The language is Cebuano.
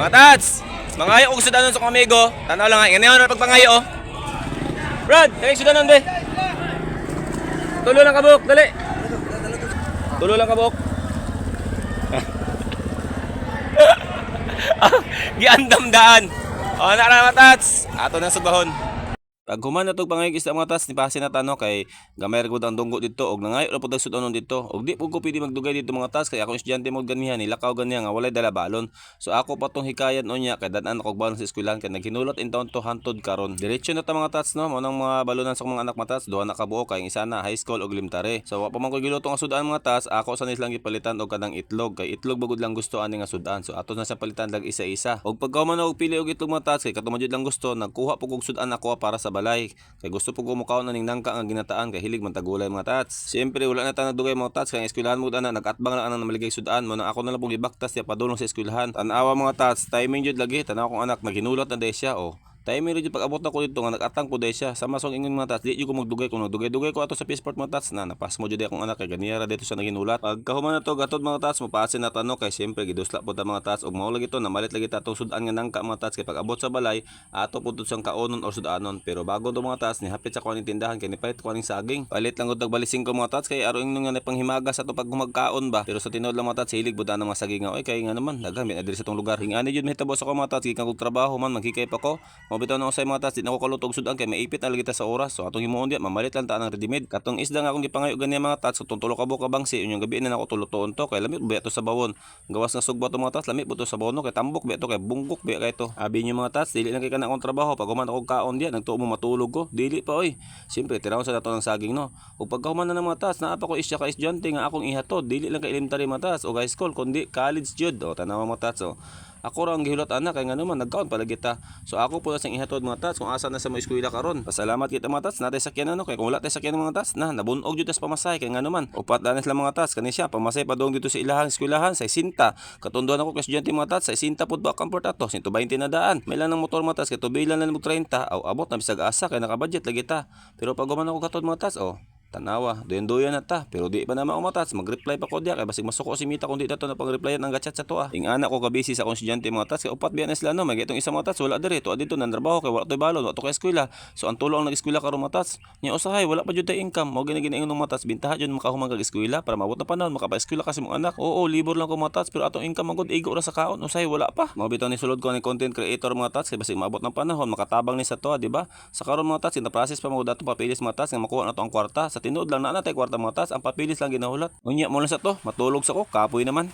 Mga tats, mangayo og sudanon sa akong amigo. Tanaw lang nga, ngayon na pagpangayo oh. Brad, dali sudanon be. Tulo lang kabuk, dali. Tulo lang kabuk. Giandam daan. O, na na mga tats. Ato na sugbahon. Pag human na tog pangayog isda, mga tats, nipase na tano kay gamay ra gud ang dunggo didto og nangayo ra pud ang sudanon didto. Og di pud ko pwede magdugay didto, mga tats, kay akong estudyante mo ganihan nilakaw ganiha nga walay dala balon. So ako pa tong hikayan unya kay dad-an ako og balon sa eskwelahan kay naghinulat intawon to hantod karon. Diretso na ta, mga tats, no, mao nang mga balonan sa akong mga anak, mga tats, duha na ka buok kay ang isa na high school og elementary. So wa pa man ko giluto nga sudan, mga tats, ako sa nilang gipalitan og kanang itlog kay itlog bagud lang gusto ani nga sudan. So ato na siya palitan lag isa-isa. Og pagkahuman og pili og itlog, mga tats, kay kato man jud lang gusto, nagkuha po kog sudan ako para sa balay. Kay gusto po ko mukaon aning nangka nga ginataan kay hilig man tagulay, mga tats. Siyempre wala na ta nagdugay, mga tats, kay ang eskwelahan mo ana nagatbang lang anang namaligay sudan mo nang ako na lang pong gibaktas siya padulong sa eskwelahan. Tan-awa, mga tats, timing jud lagi. Tanaw akong anak naghinulat na day siya oh. Timing rin pag abot na ko dito nga nag-atang ko day siya. Sama sa ingon, mga tats, di jud ko magdugay. Kung nagdugay-dugay ko ato sa passport, mga tats, na napasmo jud akong anak kay ganiya ra dito sa naghinulat. Pagkahuman na to gatod, mga tats, mopasin na tano kay siyempre gidusla po ta, mga tats, ug mao lagi to namalit lagi ta atong sudan nga nangka, mga tats, kay pag abot sa balay ato pud to siyang kaonon or sudanon. Pero bago to, mga tats, nihapit sa kuaning tindahan kay nipalit ko aning saging. Palit lang gud tagbalising ko, mga tats, kay aron ingnon nga napanghimaga sa ato pag gumagkaon ba. Pero sa tinuod lang, mga tats, hilig bud ang mga saging nga oy kay nga naman daghan na diri sa tong lugar. Ingani jud mahitabo sa ko, mga tats, gikan kog trabaho man maghikay pa ko. Mao bitaw na usay, mga tats, di na ko kaluto og sudan kay maipit na lagi ta sa oras. So atong himuon diya, mamalit lang ta ng ready-made. Katong isda nga akong gipangayo ganiya, mga tats, katong tulo ka buok ka bangsi, unyang gabi na nako tulutoon to kay lami ba to sa bawon. Gawas nga sugba to, mga tats, lami po to sa bawon no, kay tambok ba to kay bunggok ba kay to. Abi niyo, mga tats, dili lang kay kana akong trabaho pag human akong kaon diya nagtuo mo matulog ko. Dili pa oy. Siyempre tirawon sa dato ng saging no. Ug pagkahuman na ng mga tats, naa pa ko isya ka estudyante nga akong ihatod. Dili lang kay elementary, mga tats, o high school kundi college jud. O tanawa, mga tats o. Ako ra ang gihulat ana kay ngano man nagkaon palagi ta. So ako po na siyang ihatod, mga tats, kung asa na sa mo eskwela karon. Pasalamat kita, mga tats, natay sakyanan no, kay kung wala tay sakyanan, mga tats, na nabunog jud tas pamasahe kay ngano man. Upat danis lang, mga tats, kani siya pamasahe padung dito sa ilahang eskwelahan sa 60. Katunduan ako kay estudyante, mga tats, sa 60 pud ba comfort ato 120 na daan. May lang ng motor, mga tats, kay tubilan lang og 30 aw abot na bisag asa kay naka-budget lagi ta. Pero pag human ako katod, mga tats, oh, tanawa, duyan-duyan na ta. Pero di pa naman umatats, mag-reply pa ko diya. Kay basig masuko si Mita kung di na to na pag-replyan ang gachat sa to ah. Ing anak ko kabisi sa akong estudyante, mga tats. Kay upat biya na sila no. May itong isa, mga tats, wala diri. To dito nantrabaho kay wala to'y balon, wala to kay eskwela. So ang tulo ang nag-eskwela karon, mga tats. Nya usahay wala pa jud tay income. Mao gani ginaingon ng mga tats, bintaha jud makahuman kag eskwela para maabot na panahon makapa-eskwela kasi mong anak. Oo, libur lang ko, mga tats, pero atong income man gud igo ra sa kaon. Usahay wala pa. Mao bitaw ni sulod ko ni content creator, mga tats, kay basig maabot ng panahon makatabang ni sa to, di ba? Sa karon, mga tats, in process pa mo dato papilis, mga tats, nga makuha na to ang kwarta. Sa tinuod lang naa na tay kwarta, mga tats, ang papilis lang ginahulat. Unya mo lang sa to, matulog sa ko, kapoy naman.